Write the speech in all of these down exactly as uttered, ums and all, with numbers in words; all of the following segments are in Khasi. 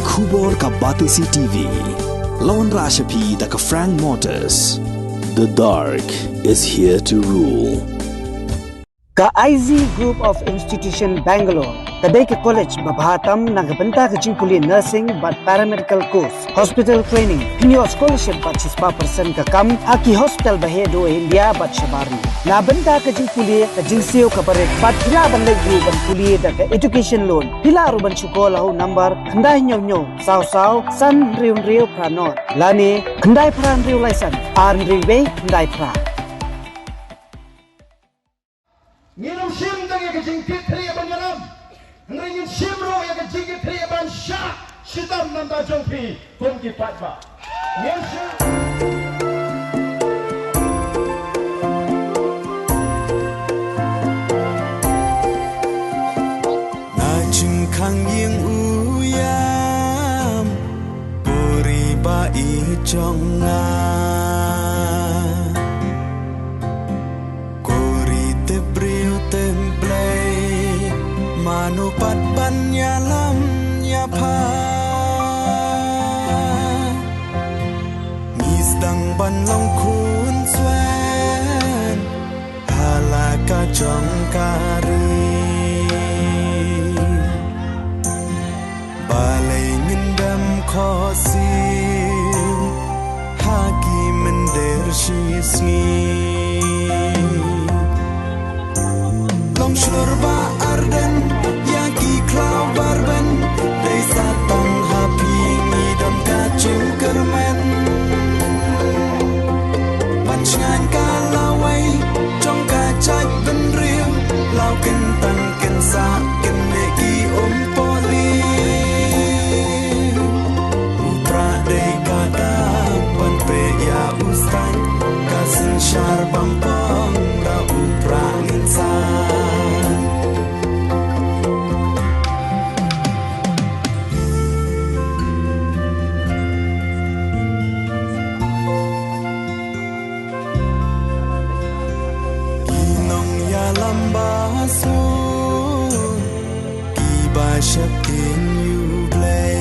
Khubor ka Batesi T V. La wanrah sha phi da ka Frank Motors. The dark is here to rule. Ka I Z Group of Institution Bangalore ka dei ka college ba bha tam na ka bynta ka jingpule nursing bad paramedical course, hospital training, pynïoh scholarship bad shispah percent ka kam ha ki hospital ba heh duh ha India bad shabar ri. Na bynta ka jingpule ka jingsiew ka barit bad phi lah ban leit ruh ban pule da ka education loan. Phi lah ruh ban shu call ha u number khyndai hynñiew hynñiew saw saw san hynriew hynriew phra nod lane khyndai phra hynriew lai san ar hynriew wei khyndai phra. Ngin ym shim tang ïa ka jingkitkhlieh ban ïalam, hynrei ngin shim ruh ïa ka jingkitkhlieh ban shah shitom na bynta jong phi kum ki paidbah. Ngin shim. Na jingkhang ïing u ïam, ko ri ba ïeit jong nga. Ko ri tip briew tip Blei, mano pat ban ïalam ïapha. Ngi sdang ban long khun swen ha la ka jong ka ri. Balei ngin dem khohsiew ha ki mynder shisngi? Long shlur ba ardent ïa ki khlaw barben, dei sa tang ha phi ngi don ka jingkyrmen. Ban shngaiñ ka lawei jong ka jaitbynriew, law kyntang kynsah kynne ki um pohli. U Prah dei ka dak ban peit ïa u Staiñ, ka synshar bam pong da u Prah ngin sa. Ki nongïalam ba suk, kiba sheptieng ïa u Blei.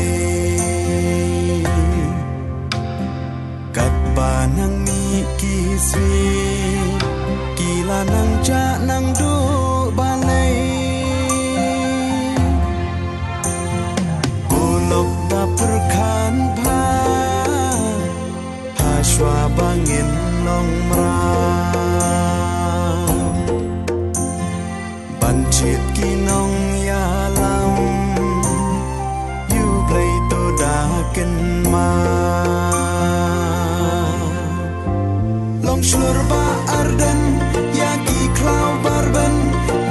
Katba nang mih ki sngi, ki la nang jah nang duh balei. Ko lok da pyrkhat bha, ha shuwa ba ngin long mraw. Ban jied ki nongïalam, ïa u Blei to da kynmaw. Long shlur ba ardent ïa ki khlaw barben,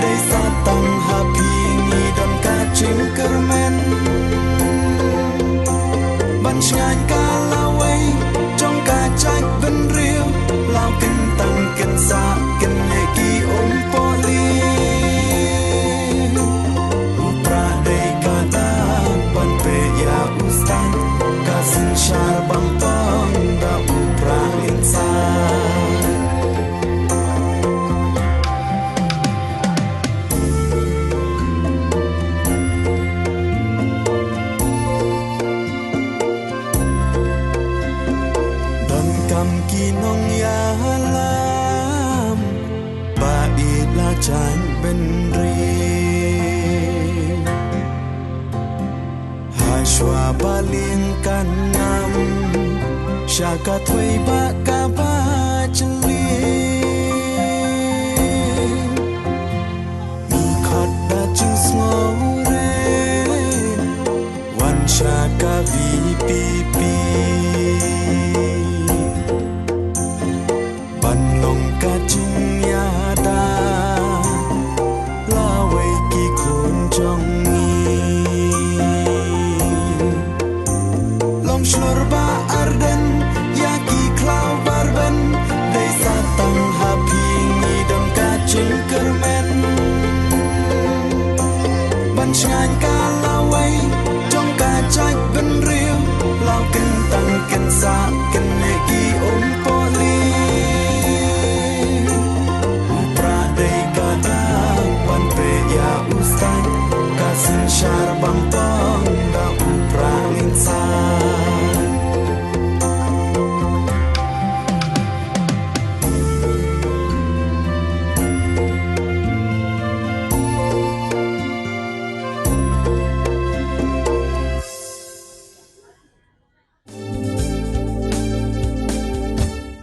dei sa tang ha phi ngi don ka jingkyrmen. Ban shngaiñ ka lawei jong ka jaitbynriew, law kyntang kynsah kynne ki um pohli. U Prah dei ka dak ban peit ïa u Staiñ, ka synshar bam pong da u Prah ngin sa. Donkam ki nongïalam ba ïeit la jaitbynriew. Ha shuwa ba lieng kan ngam, sha ka thwei ba kaba jylla.